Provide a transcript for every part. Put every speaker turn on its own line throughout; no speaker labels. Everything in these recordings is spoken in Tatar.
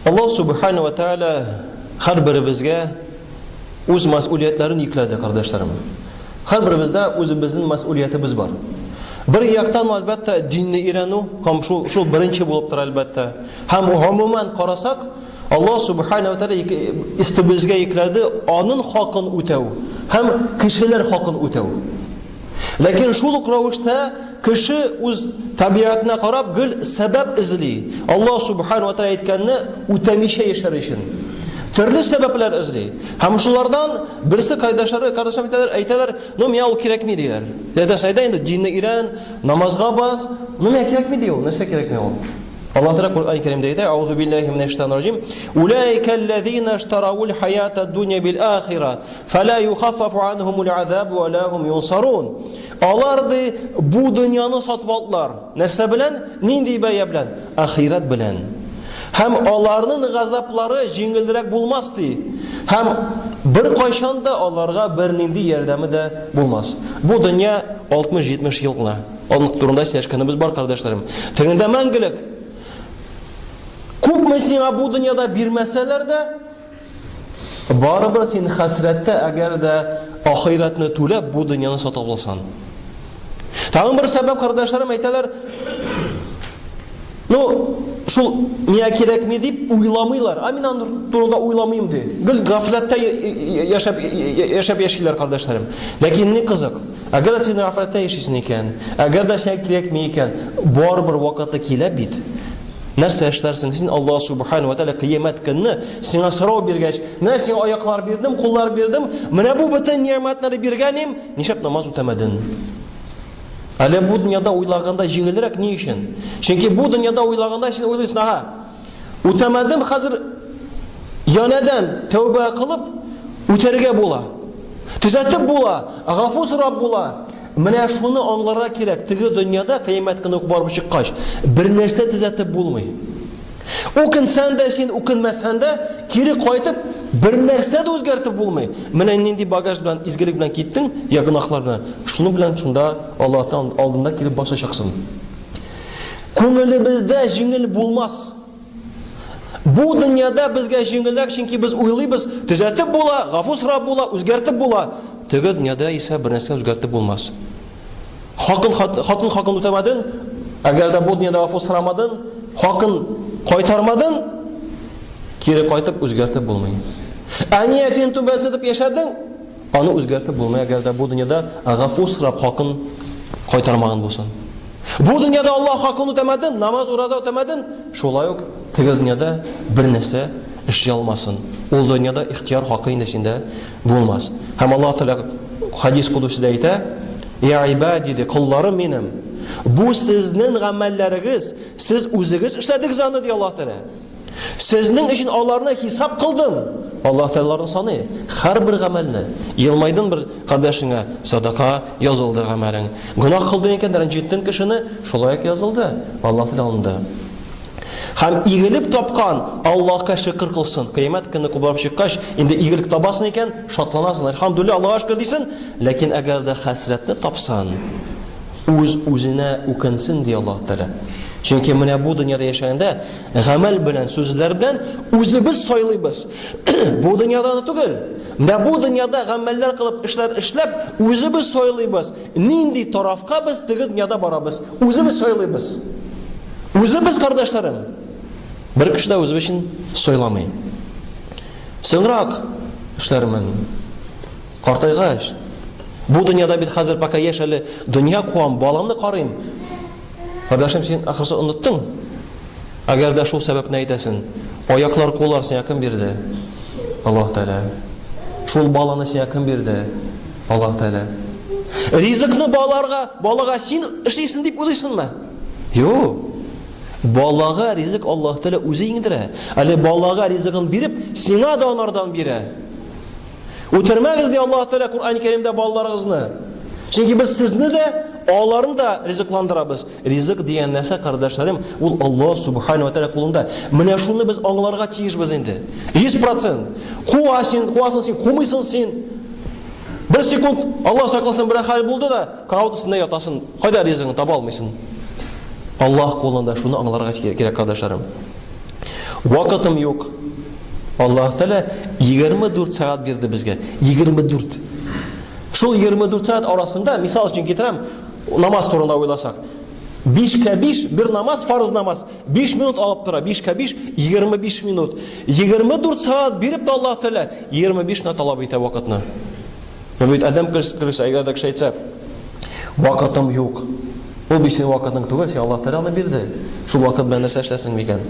Аллаһ субхана ва тааля һәрберебезгә үз мәсьүлиятләрен йөкләде, кардәшләрем. Һәрберебездә үзебезнең мәсьүлиятебез бар. Бер яктан, әлбәттә, динне өйрәнү һәм шул, шул беренче булып тора, әлбәттә. Һәм гомумән карасак, Аллаһ субхана ва тааля истебезгә йөкләде аның хакын үтәү һәм кешеләр хакын үтәү. Ләкин шул ук рәвештә кеше үз табигатенә карап гел сәбәп эзли. Аллаһ субхану ва тааля әйткәнне үтәмичә яшәр өчен. Төрле сәбәпләр эзли. Һәм шулардан берсе кайдашлары, кардәшләр әйтәләр, әйтәләр, "Ну, миңа ул кирәкми" диләр. Әйтәсең, әйдә инде динне өйрән, намазга бас. Ну, миңа кирәкми ди ул. Нәрсә кирәкми ул? Аллаһ Тәгалә Коръән Кәримдә әйтә: "Аузу биллаһи минәш шайтанир раҗим. Улайка иштараул хаята дунья бил ахира. Фәлә юхаффафу анһумул азаб ва ла хум юнсарун. Алар ди бу дөньяны сатып алдылар. Нәрсә белән? Нинди бәя белән? Ахирәт белән. Һәм аларның газаплары җиңелрәк булмас ди. Һәм бер кайчан да аларга бернинди ярдәме дә булмас. Бу дөнья 60-70 ел гына. Аның турында сөйләшкәнебез бар, кардәшләрем. Тегендә мәңгелек. Күпме сиңа бу дөньяда бирмәсәләр дә, Барыбер син хәсрәттә, әгәр дә ахирәтне түләп бу дөньяны сатып алсаң. Тагын бер сәбәп, кардәшләрем, әйтәләр, ну, шул миңа кирәкми дип уйламыйлар. А мин аның турында уйламыйм ди. Гел гафләттә яшәп яшәп яшиләр, кардәшләрем. Ләкин ни кызык, әгәр дә син гафләттә яшисең икән, әгәр дә сиңа кирәкми икән, барыбер вакыты килә бит. Нәрсә эшләрсең син Аллаһ субхану ва тааля кыямәт көнне сиңа сорау биргәч, менә сиңа аяклар бирдем, куллар бирдем, менә бу бөтен нигъмәтләрне биргән им, нишләп намаз үтәмәдең? Әле бу дөньяда уйлаганда җиңелрәк ни өчен? Чөнки бу дөньяда уйлаганда син уйлыйсың, ага, үтәмәдем, хәзер янәдән тәүбә кылып үтәргә була. Төзәтеп була, гафу сорап була. Менә шуны аңларга кирәк, теге дөньяда кыямәт көне үк барып чыккач, бер нәрсә төзәтеп булмый. Үкенсән дә син, үкенмәсән дә, кире кайтып, бер нәрсә дә үзгәртеп булмый. Менә нинди багаж белән, изгелек белән киттең, я гөнаһлар белән, шуны белән шунда Аллаһтан алдында килеп басачаксың. Күңелебездә җиңел булмас. Бу дөньяда безгә җиңелрәк, чөнки без уйлыйбыз, төзәтеп була, гафу сорап була, үзгәртеп була. Теге дөньяда исә бер нәрсә үзгәртеп булмас. Хакын хатын хакын үтәмәдең, әгәр дә бу дөньяда гафу сорамадың, хакын кайтармадың, кире кайтып үзгәртеп булмый. Ә ниятен түбәнсетеп яшәдең, Аны үзгәртеп булмый, әгәр дә бу дөньяда гафу сорап хакын кайтармаган булсын. Бу дөньяда Аллаһ хакын үтәмәдең, намаз, ураза үтәмәдең, шулай ук теге дөньяда бер нәрсә эшли алмасын. Ул дөньяда ихтияр хакы инде синдә булмас. Һәм Аллаһ Тәгалә хадис кудусидә әйтә: "Я ибади, ди, колларым минем, бу сезнең гамәлләрегез, сез үзегез эшләдегез аны, ди Аллаһ Тәгалә. Сезнең өчен аларны хисап кылдым. Аллаһ Тәгалә аларны саный. Һәрбер гамәлне. Елмайдың бер кардәшеңә, садака язылды гамәлең. Гөнаһ кылдың икән, рәнҗеттең кешене, шулай ук язылды. Аллаһ Тәгалә алынды. Һәм игелек тапкан Аллаһка шөкер кылсын. Кыямәт көне кубарып чыккач, инде игелек табасың икән, шатланасың. Әлхәмдүлилләһ, Аллаһка шөкер дисең. Ләкин әгәр дә хәсрәтне тапсаң, үз үзенә үкенсен, ди Аллаһ Тәгалә. Чөнки менә бу дөньяда яшәгәндә гамәл белән, сүзләр белән үзебез сайлыйбыз. Бу дөньяда да түгел. Менә бу дөньяда гамәлләр кылып, эшләр эшләп, үзебез сайлыйбыз. Нинди тарафка без теге дөньяда барабыз? Үзебез сайлыйбыз. Үзебез, кардәшләрем. Бер кеше дә үзе өчен сайламый. Соңрак эшләрмен. Картайгач, бу дөньяда бит хәзер пока яшь әле, дөнья куам, баламны карыйм. Кардәшем, син ахрысы оныттың. Әгәр дә шул сәбәпне әйтәсен, аяклар, куллар сиңа кем бирде? Аллаһ Тәгалә. Шул баланы сиңа кем бирде? Аллаһ Тәгалә. Ризыкны балаларга, балага син эшлисең дип уйлыйсыңмы? Юк. Балага ризык Аллаһ Тәгалә үзе иңдерә. Әле балага ризыгын биреп, сиңа да анардан бирә. Үтермәгез ди Аллаһ Тәгалә Коръән Кәримдә балаларыгызны. Чөнки без сезне дә, аларны да ризыкландырабыз. Ризык дигән нәрсә, кардәшләрем, ул Аллаһ Субхану ва Тәгалә кулында. Менә шуны без аңларга тиешбез инде. 100%. Куа син, куасың син, кумыйсың син. Бер секунд, Аллаһ сакласын, бер хәл булды да, карават өстендә ятасың. Кайда ризыгың таба алмыйсың. Аллаһ кулында, шуны аңларга кирәк, кардәшләрем. Вакытым юк. Аллаһ Тәгалә 24 сәгать бирде безгә. 24. Шул 24 сәгать арасында, мисал өчен китерәм, намаз турында уйласак. 5-кә 5 бер намаз, фарыз намаз, 5 минут алып тора. 5-кә 5 25 минут. 24 сәгать биреп тә Аллаһ Тәгалә 25 минут таләп итә вакытны. Бу бит адәм кешесе, әгәр дә кеше әйтсә, вакытым юк. Ул бит синең вакытың түгел, син Аллаһ Тәгалә аны бирде. Шул вакыт белән нәрсә эшләсең микән?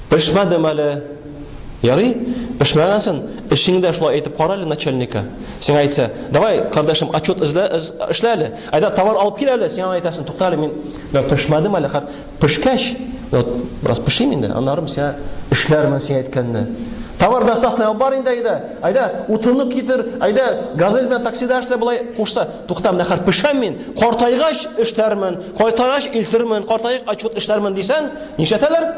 Пешмәдем әле. Ярый, пешмәгәнсең, эшеңдә шулай әйтеп кара әле начальникка. Сиңа әйтсә, давай, кардәшем, отчет эзлә, эшлә әле. Әйдә, товар алып кил әле, сиңа әйтәсең, тукта әле, мин пешмәдем әле, хәр Пешкәч, вот бераз пешим инде, аннары сиңа эшләрмен син әйткәнне. Товар доставканы алып бар инде, әйдә. Әйдә, утынны китер, әйдә, газель белән таксида эшлә, болай кушса, тукта, менә хәр пешәм мин, картайгач эшләрмен, картайгач илтермен, картайгач отчет эшләрмен дисәң, нишләтәләр?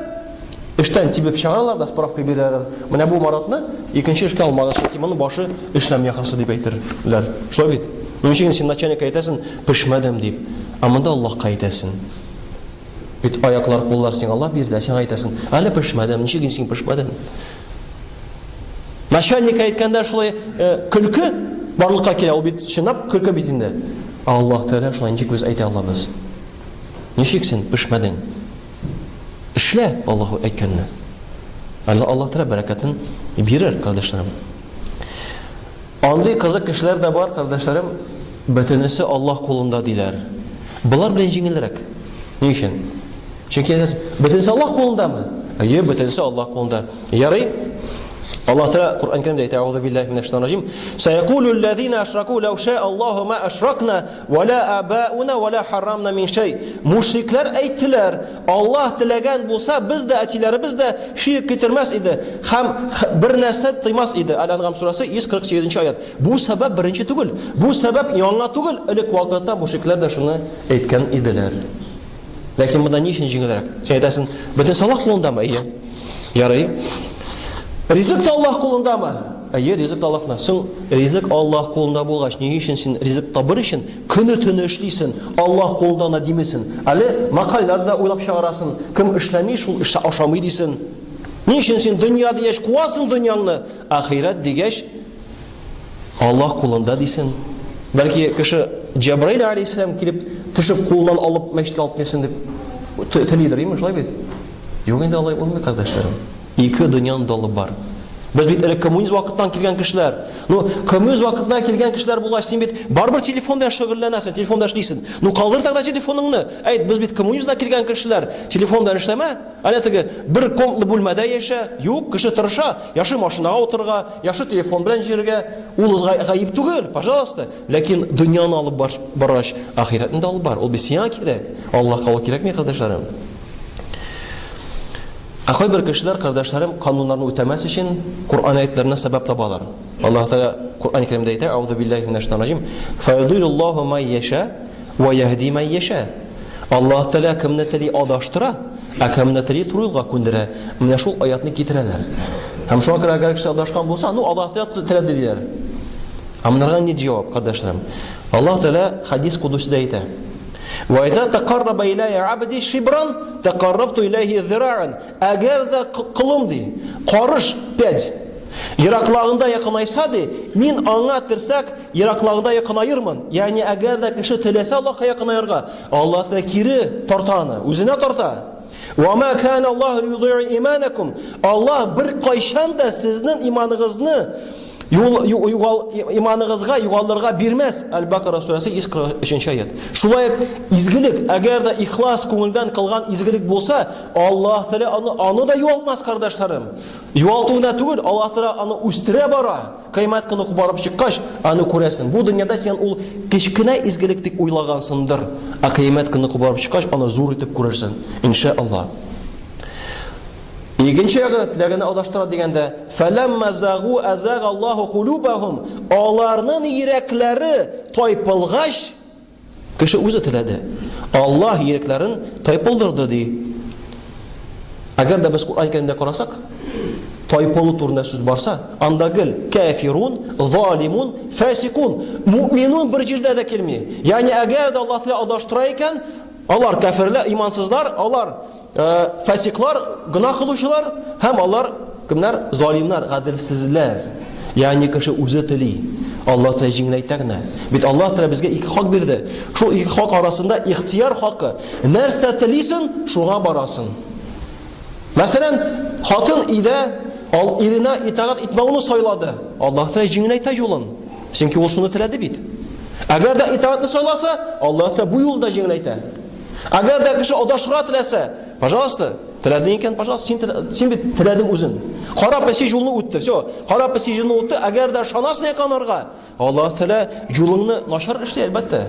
Эштән тибеп чыгаралар да справка бирәләр. Менә бу Маратны икенче эшкә алмагыз, чөнки моның башы эшләми ахрысы дип әйтерләр. Шулай бит? Ну ничек син начальникка әйтәсең, пешмәдем дип. Ә монда Аллаһка әйтәсең. Бит аяклар, куллар сиңа Аллаһ бирде, ә сиңа әйтәсең, әле пешмәдем, ничек инде син пешмәдең? Начальник әйткәндә шулай э, көлке барлыкка килә, ул бит чынлап көлке бит инде. Аллаһ Тәгалә шулай ничек без әйтә алабыз? Ничек син пешмәдең? Эшлә Аллаһ әйткәнне. Әле Аллаһ Тәгалә бәрәкәтен бирер, кардәшләрем. Андый кызык кешеләр дә бар, кардәшләрем, бөтенесе Аллаһ кулында диләр. Болар белән җиңелрәк. Ни өчен? Чөнки бөтенесе Аллаһ кулындамы? Әйе, бөтенесе Аллаһ кулында. Ярый. Аллаһ Тәгалә Коръән Кәримдә әйтә, Аузу биллаһи минәш шайтанир раҗим. Саякулу аллазина ашраку лау ша Аллаһу ма ашракна ва ла абауна ва ла харамна мин шай. Мушрикләр әйттеләр, Аллаһ теләгән булса, без дә, әтиләребез дә ширк китермәс иде һәм бер нәрсә тыймас иде. Әл-Әнгам сүрәсе 148 нче аят. Бу сәбәп беренче түгел. Бу сәбәп яңа түгел, элек вакытта мушрикләр дә шуны әйткән иделәр. Ләкин монда ни өчен җиңелрәк? Син әйтәсең, бөтенесе Аллаһ кулындамы? Әйе. Ярый. Ризык та Аллаһ кулындамы? Әйе, ризык та Аллаһ кулында. Соң ризык Аллаһ кулында булгач, ни өчен син ризык табыр өчен көне-төне эшлисен, Аллаһ кулында гына димисен? Әле мәкальләр дә уйлап чыгарасың, кем эшләми, шул эштә ашамый дисен. Ни өчен син дөнья дигәч куасың дөньяңны, ахирәт дигәч Аллаһ кулында дисен? Бәлки кеше Җәбраил алейһиссәлам килеп төшеп кулыннан алып мәчеткә алып килсен дип телидер, име шулай бит? Юк инде алай булмый, кардәшләрем. Ике дөньяны да алып бар. Без бит элек коммунизм вакытыннан килгән кешеләр. Ну, коммунизм вакытында килгән кешеләр булгач, син бит барыбер телефон белән шөгыльләнәсең, телефонда эшлисең. Ну, калдыр тогда телефоныңны. Әйт, без бит коммунизмда килгән кешеләр. Телефон белән эшләмә. Әнә теге бер комнатлы бүлмәдә яшә. Юк, кеше тырыша. Яхшы машинага утырырга, яхшы телефон белән йөрергә. Ул гаеп түгел, пожалуйста. Ләкин дөньяны алып бар, баргач, ахирәтне дә алып бар. Ул бит сиңа кирәк. Аллаһка ул кирәкми, кардәшләрем. Ә кайбер кешеләр, кардәшләрем, кануннарны үтәмәс өчен Коръән аятларына сәбәп табалар. Аллаһ Тәгалә Коръән Кәримдә әйтә: "Аузу биллаһи минәш шайтанир раҗим. Фаядиллаху май яша ва яһди май яша." Аллаһ Тәгалә кемне тели адаштыра, ә кемне тели туры юлга күндерә. Менә шул аятны китерәләр. Һәм шуңа күрә әгәр кеше адашкан булса, ну Аллаһ Тәгалә теләде диләр. Ә монарга ни җавап, кардәшләрем? Аллаһ Тәгалә хадис кудусида әйтә: Ва иза тақарраба илая абди шибран, тақаррабту илайһи зираан. Әгәр дә колым ди, карыш пять ераклагында якынайса ди, мин аңа терсәк ераклагында якынаермын. Ягъни әгәр дә кеше теләсә Аллаһка якынаерга, Аллаһ та кире тарта аны, үзенә тарта. Ва ма кана Аллаһу юди'у иманакум. Аллаһ бер кайчан да сезнең иманыгызны Юл, югал, иманыгызга югалырга бирмәс. Әл-Бакара сүрәсе 143 аят. Шулай ук изгелек, әгәр дә ихлас күңелдән кылган изгелек булса, Аллаһ Тәгалә аны, аны да югалтмас, кардәшләрем. Югалту гына түгел, Аллаһ Тәгалә аны үстерә бара. Кыямәт көне барып чыккач, аны күрәсең. Бу дөньяда син ул кечкенә изгелек дип уйлагансыңдыр, ә кыямәт көне барып чыккач, аны зур итеп күрерсең. Иншаллаһ. Икенче ягы теләгәне адаштыра дигәндә, фәләммә загу азага Аллаһу кулубахум, аларның йөрәкләре тайпылгач, кеше үзе теләде. Аллаһ йөрәкләрен тайпылдырды ди. Әгәр дә без Коръән Кәримдә карасак, тайпылу турында сүз барса, анда гел кафирун, залимун, фасикун, муъминун бер җирдә дә килми. Ягъни әгәр дә Аллаһ адаштыра икән, Алар кәферләр, имансызлар, алар э, фасиклар, гөнаһ кылучылар һәм алар кемнәр? Залимнар, гаделсезләр. Ягъни кеше үзе тели. Аллаһ Тәгалә җиңеләйтә генә. Бит Аллаһ Тәгалә безгә ике хак бирде. Шул ике хак арасында ихтияр хакы. Нәрсә телисең, шуңа барасың. Мәсәлән, хатын өйдә ал иренә итагать итмәүне сайлады. Аллаһ Тәгалә җиңеләйтә юлын. Чөнки ул шуны теләде бит. Әгәр дә итагатьне сайласа, Аллаһ Тәгалә бу юлны да җиңеләйтә. Әгәр дә кеше адашырга теләсә, пожалуйста, теләдең икән, пожалуйста, син, син бит теләдең үзен. Кара песи юлны үтте, все. Кара песи юлны үтте, әгәр дә ышанасың икән анарга, Аллаһ Тәгалә юлыңны начар эшли, әлбәттә.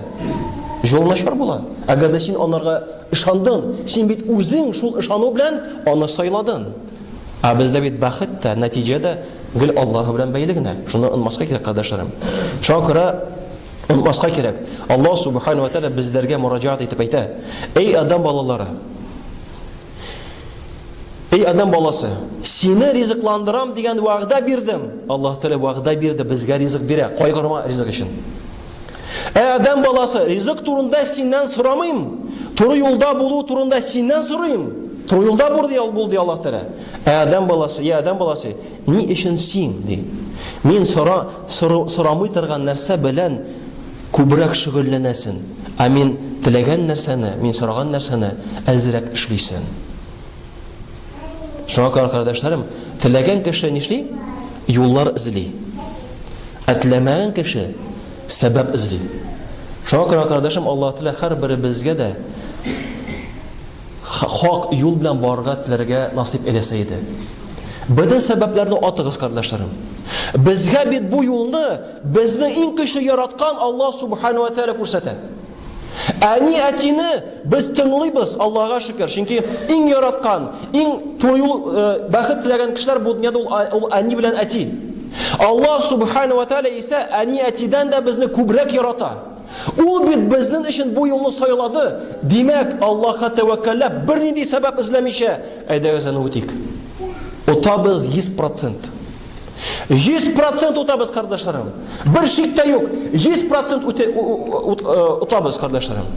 Юл начар була. Әгәр дә син анарга ышандың, син бит үзең шул ышану белән аны сайладың. Ә бездә бит бәхет тә, нәтиҗә дә гел Аллаһы белән бәйле генә. Шуны онытмаска кирәк, кардәшләрем. Шуңа күрә онытмаска кирәк. Аллаһ субхану ва тааля безләргә мөрәҗәгать итеп әйтә: "Эй адам балалары, Эй адам баласы, сине ризыкландырам дигән вәгъдә бирдем. Аллаһ Тәгалә вәгъдә бирде, безгә ризык бирә. Кайгырма ризык өчен. Ә адәм баласы, ризык турында синнән сорамыйм. Туры юлда булу турында синнән сорыйм. Туры юлда бул ди, бул ди Аллаһ Тәгалә. Ә адәм баласы, я адәм баласы, ни өчен син ди? Мин сора, сорамый торган нәрсә белән күбрәк шөгыльләнәсең. Ә мин теләгән нәрсәне, мин сораган нәрсәне әзрәк эшлисең. Шуңа күрә, кардәшләрем, теләгән кеше нишли? Юллар эзли. Ә теләмәгән кеше сәбәп эзли. Шуңа күрә, кардәшем, Аллаһ Тәгалә һәрберебезгә дә хак юл белән барырга теләргә насыйп әйләсә иде. Бөтен сәбәпләрне атыгыз, кардәшләрем. Безгә бит бу юлны безне иң көчле яраткан Аллаһ Субхану ва Тәгалә күрсәтә. Әни әтине без тыңлыйбыз, Аллаһга шөкер. Чөнки иң яраткан, иң туры юл э, бәхет теләгән кешеләр бу дөньяда ул, ул әни белән әти. Аллаһ субхану ва тааля исә әни әтидән дә безне күбрәк ярата. Ул бит безнең өчен бу юлны сайлады. Димәк, Аллаһка тәвәккәлләп, бернинди сәбәп эзләмичә, әйдәгез аны үтик. Отабыз 100%. 100% утабыз, кардәшләрем. Бер шик тә юк. 100% үте, утабыз, кардәшләрем.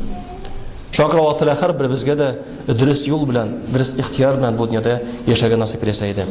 Шуңа күрә Аллаһ Тәгалә һәрберебезгә дә дөрес юл белән, дөрес ихтияр белән бу дөньяда яшәргә насыйп итсә иде.